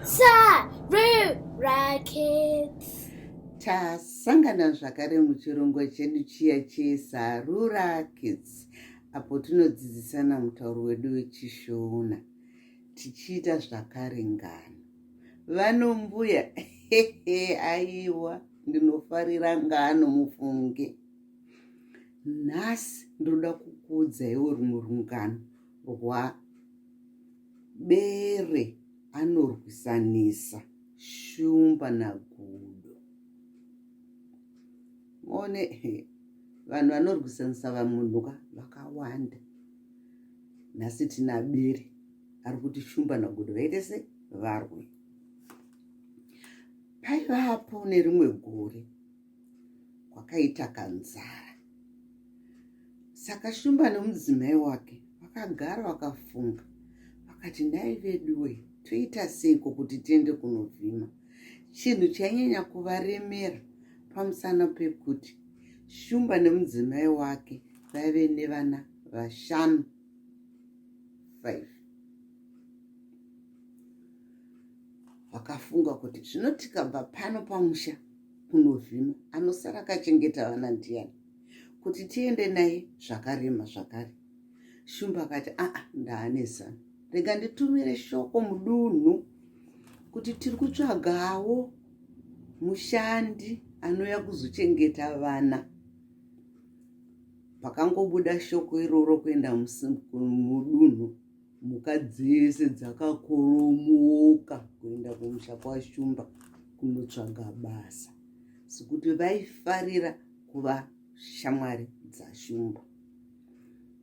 Sarura Kids. Tasangana zvakare muchirongwa chedu chiya cheSarura Kids apo tinodzidzisana mutauro wedu weChishona tichiita zvakare ngano. Vanombuya aiwa ndinofarira ngano mufunge. Nhasi ndinoda kukuudzaiwo rumwe rungano rwa Bere anorwisanisa shumba nagudo. One vanhu vanorwisanisa vamunhu ka vakawanda. Nhasi tina Bere ari kuti shumba nagudo vaite se varwe. Paivapo nerimwe gore kwakaita kanzara. Saka Shumba nomudzimai wake vakagara vakafunga vakati nhai veduwe toita seiko kuti tiende kunovhima. Chinhu chainyanya kuvaremera pamusana pekuti Shumba nemudzimai wake vaive nevana vashanu 5. Vakafunga kuti zvino tikabva pano pamusha kunovhima anosara akachengeta vana ndiyani kuti tiende naye zvakarema zvakare shumba akati aa ndaane zano rega nditumire shoko mudunhu kuti tiri kutsvagawo mushandi anouya kuzochengeta vana pakangobuda shoko iroro kuenda mudunhu Mhuka dzese dzakakoromoka kuenda kumusha kwaShumba kunotsvaga basa sekuti vaifarira kuva shamwari dzaShumba.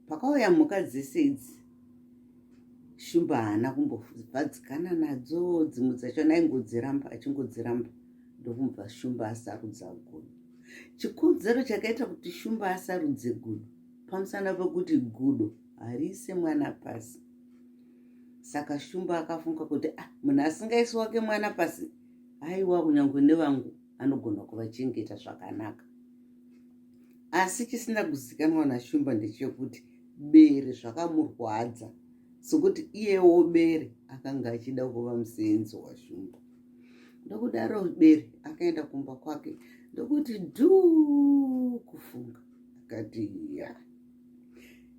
Pakauya mhuka dzese idzi, Shumba haana kumbofadzikana nadzo, dzimwe dzachona aingodziramba achingodziramba ndokubva Shumba asarudza gudo. Chikonzero chakaita kuti Shumba asarudze gudo pamusana pekuti gudo hariise mwana pasi saka shumba akafunga kuti ah, munhu asingaisi wake mwana pasi aiwa kunyange nevangu anogona kuvachengeta zvakanaka asi chisina kuzikanwa nashumba ndechekuti bere zvakamurwadza sokuti iyewo bere akanga achida kuva museenzi washumba ndokudaro bere akaenda kumba kwake ndokuti dhuu kufunga akati ya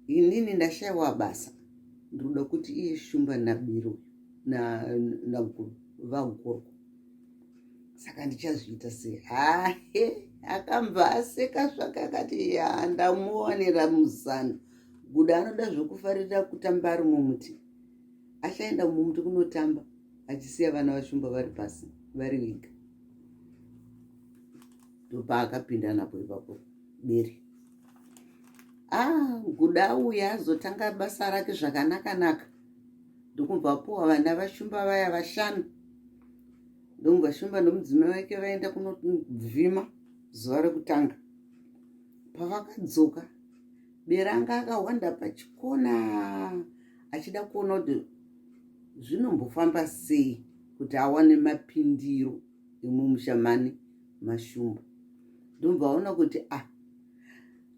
Inini ndashaiwa basa ndinoda kuti iye shumba nabiro naguru vagurwa saka ndichazviita sei hahe akambva aseka zvake akati ya ndamuwanira muzano guda anoda zvekufarira kutamba ari mumuti achaenda mumuti kunotamba achisiya vana vashumba vari pasi vari vega ndopaakapinda napo ipapo bere Ah, Guda auya azotanga basa rake zvakanaka-naka. Ndokubva apuwa vana vaShumba vaya vashanu. Ndokubva Shumba nomudzimai wake vaenda kunovhima zuva rekutanga. Pavakadzoka, Bere anga akahwanda pachikona achida kuona kuti zvinombofamba sei kuti awane mapindiro emumusha mani maShumba. Ndobva aona kuti ah,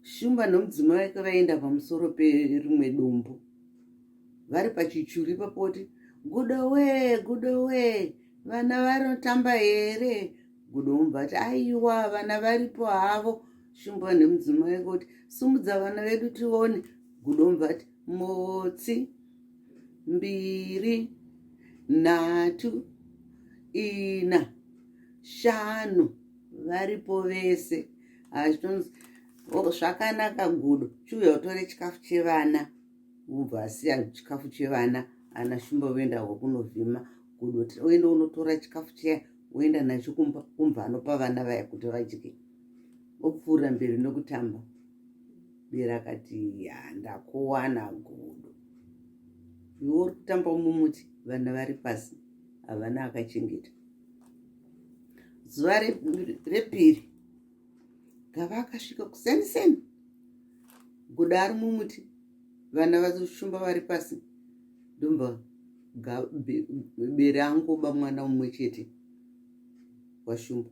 Shumba nomudzimai wake vaenda pamusoro perimwe dombo. Vari pachichuru ipapo voti, Gudo wee, gudo wee, vana vanotamba here? Gudo wobva ati, aiwa, vana varipo havo. Shumba nemudzimai wake voti, simudza vana vedu tione. Gudo wobva ati, motsi, mbiri, nhatu, ina, shanu, varipo vese. Hazvitonzi oh, zvakanaka gudo chiuya utore chikafu chevana ubva asiya chikafu chevana ana shumba voenda kunovhima gudo oenda unotora chikafu chiya woenda nacho kumba kumba anopa vana vaya kuti vadye opfuura mberi nokutamba bera akati ya ndakuwana gudo iwe uri kutamba mumuti vana vari pasi havana akachengeta Zuva repiri gava akasvika kuseniseni gudo ari mumuti vana vaShumba vari pasi ndomba bere angoba mwana mumwe chete waShumba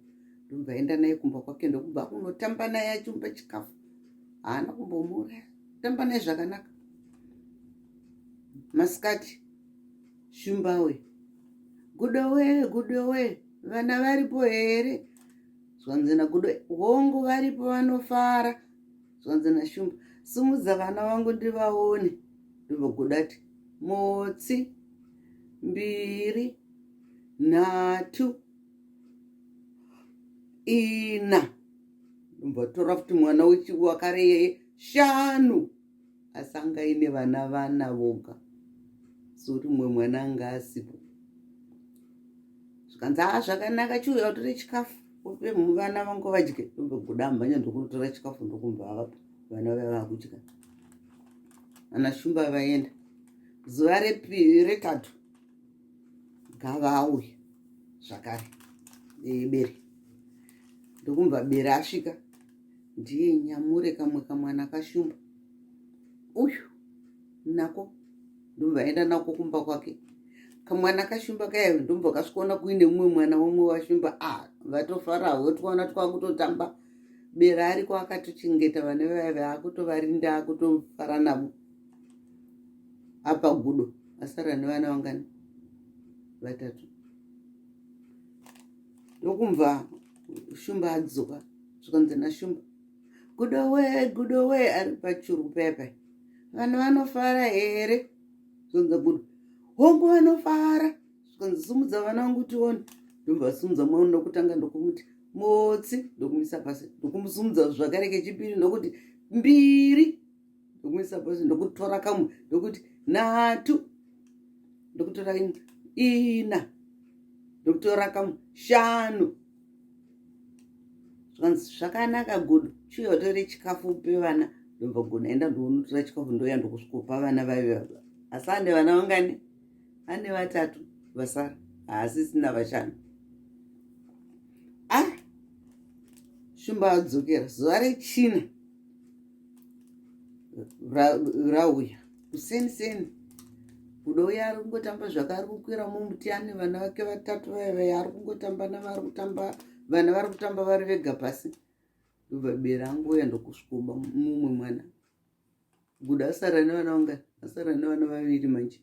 ndomba aenda naye kumba kwake ndokubva akunotamba naye achimupa chikafu haana kumbomuuraya tamba naye zvakanaka masikati Shumba uyu. Gudo wee, gudo wee, vana varipo here? Zvanzi naGudo, hongu varipo vanofara. Zvanzi naShumba, simudza vana vangu ndivaone. Ndobva Gudo ati, motsi, mbiri, nhatu, ina. Ndobva tora futi mwana wakare iyeye, shanu. Asi anga aine vana vana voga sokuti mumwe mwana anga asipo. Zvikanzi, haa zvakanaka, chiuya utore chikafu upe vana vangu vadye. Ndobva Gudo amhanya ndokunotora chikafu ndokumva avapa vana vaya vakudya. Ana Shumba vaenda. Zuva retatu gava auya zvakare bere. Ndokumva bere asvika ndiye nyamure kamwe kamwana kaShumba uyu nako ndobva aenda nako kumba kwake. Kamwana kaShumba kaya ndobva kasvikaona kuine mumwe mwana wamwe waShumba. Ah, vatofara votwana twakutotamba. Bere ariko akatochengeta vana vaya vaakutovarinda akutofara navo. Apa Gudo asara nevana vangani? Vatatu. Ndokumva Shumba adzoka, zvikanzi naShumba, Gudo wee, Gudo wee, ari pachuru pepe, vanhu vanofara here? Zvikanzi Gudo, hongu vanofara. Zvikanzi simudza vana vangu tione. Ndobva simudza mwana ndokutanga ndokumuti motsi, ndokumisa pasi, ndokumusumudza zvakare kechipiri ndokuti mbiri, ndokumisa pasi, ndokutora kamwe ndokuti nhatu, ndokutora imwe ina, ndokutora kamwe shanu. Zvikanzi zvakanaka Gudo, chiuya utore chikafu upe vana. Ndobva Gudo aenda ndonotora chikafu ndouya ndokusvikopa vana vaive vava. Asi ane vana vangani? Ane vatatu vasara, haasisina vashanu. Ah, Shumba adzokera zuva rechina rauya kuseni seni. Gudo uya ari kungotamba zvakari kukwira mumuti ane vana vake vatatu vaya vaya ari kungotamba navari kutamba vana vari kutamba vari vega pasi. Ndobva bere angouya ndokusvikoba mumwe mwana. Gudo asara nevana vangani? Asara nevana vaviri manje.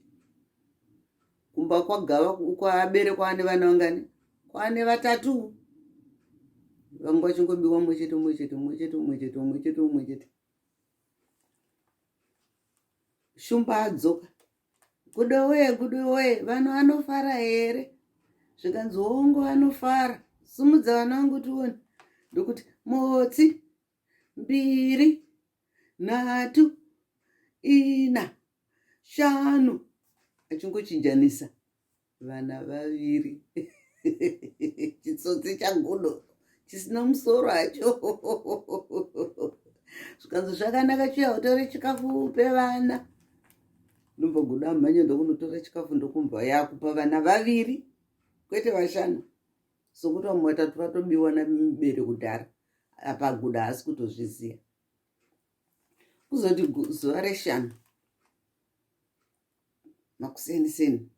Kumba kwagava kwaabere kwaane vana vangani? Kwaane vatatu. Vanga vachingobiwa mumwe chete mumwe chete mumwe chete mumwe chete mumwe chete mumwe chete. Shumba adzoka. Gudo wee, gudo wee, vanhu vanofara here? Zvikanzi hongu vanofara. Simudza vana vangu tione. Ndokuti motsi, mbiri, nhatu, ina, shanu. Achingochinjanisa vana vaviri. Chitsotsi chaGudo chisina musoro hacho. Zvikanzi zvakanaka, chiuya utore chikafu upe vana. Ndobva Gudo amhanya ndokunotora chikafu ndokumva yakupa vana vaviri kwete vashanu, sokuti vamwe vatatu vatobiwa nabere kudhara. Apa Gudo haasi kutozviziva. Kuzoti zuva reshanu makuseni seni,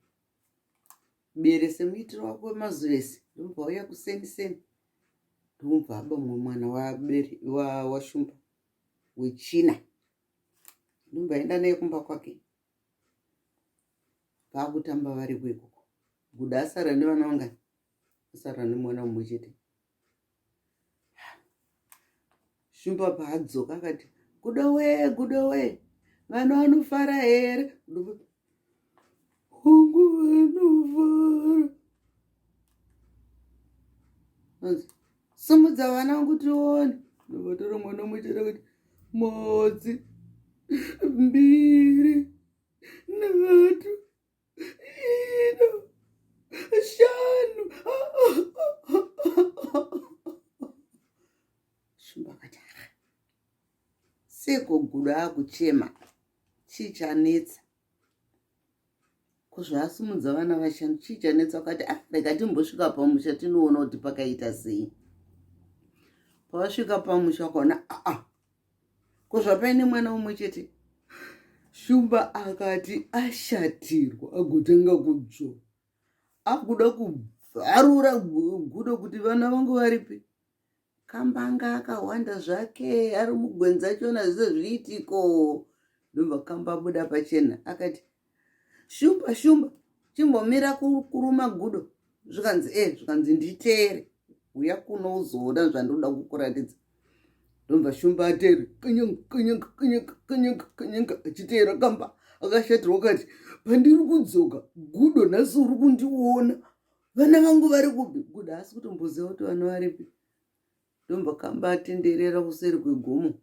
bere semuitiro wako wemazuva ese ndobva uya kuseni seni ndobva aba mumwe mwana wabere waShumba wechina, ndobva aenda naye kumba kwake. Vakutamba variko ikoko. Gudo asara nevana vangani? Asara nemwana mumwe chete. Shumba paadzoka akati, Gudo wee, Gudo wee, vana vanofara here? Hongu vanofara. Simudza vana vangu tione. Ndovatora mwana mumwe chete akati, motsi, mbiri, nhatu, ina, shanu. Shumba akati, seko Gudo akuchema, chii chanetsa? Ko zvaasimudza vana vashanu, chii chanetsa? Akati, ah, rega timbosvika pamusha tinoona kuti pakaita sei. Pavasvika pamusha vakaona, aa, ko zvapaine mwana umwe chete. Shumba akati ashatirwa agotanga kudzvova, akuda kubvarura Gudo kuti vana vangu varipi. Kamba anga akahwanda zvake ari mugwenzi achiona zvese zviitiko. Ndobva Kamba abuda pachena akati, Shumba, Shumba, Chimbomira kuruma gudo. Zvikanzi e zvikanzi nditeere. Uya kuno uzoona zvandoda kukuratidza. Ndobva shumba ateere kanyanga kanyanga kanyanga kanyanga kanyanga achiteera kamba akashatirwa kati pandiri kudzoka gudo nhasi uri kundiona vana vangu vari kupi gudo haasi kutomboziva kuti vana varipi ndobva kamba atenderera kuseri kwegomo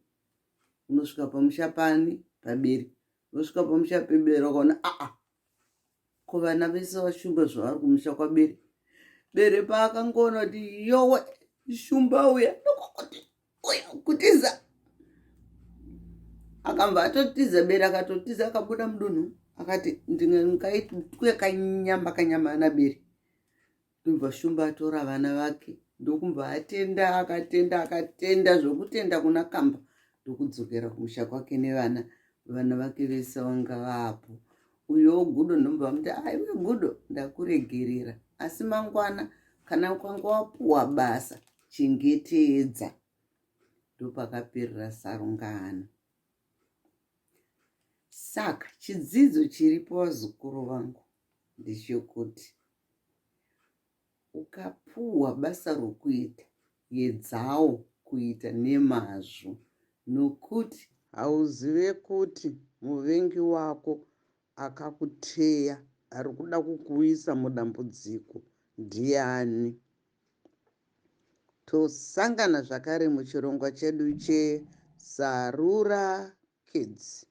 unosvika pamusha pani paberi unosvika pamusha peberi wakaona aa ko vana vese vashumba zvavari kumusha kwabere bere paakangoona kuti yowe shumba uya ndokuti uya kutiza akambva atotiza bere akatotiza akabuda mudunhu akati ndingaitwe kanyama kanyama ana bere Ndobva Shumba atora vana vake ndokubva atenda akatenda akatenda zvokutenda kuna Kamba ndokudzokera kumusha kwake nevana vana vake vese vanga vapo. Uyowo Gudo ndobva amuti aiwe Gudo ndakuregerera asi mangwana kana ukanga wapuwa basa chengetedza. Ndopakaperera sarungano. Saka chidzidzo chiripo vazukuru vangu ndechekuti Ukapuhwa basa rokuita, yedzawo kuita nemazvo nokuti. Hauzive kuti muvengi wako akakuteya ari kuda kukuisa mudambudziko ndiani. Tosangana zvakare muchirongwa chedu cheSarura Kids.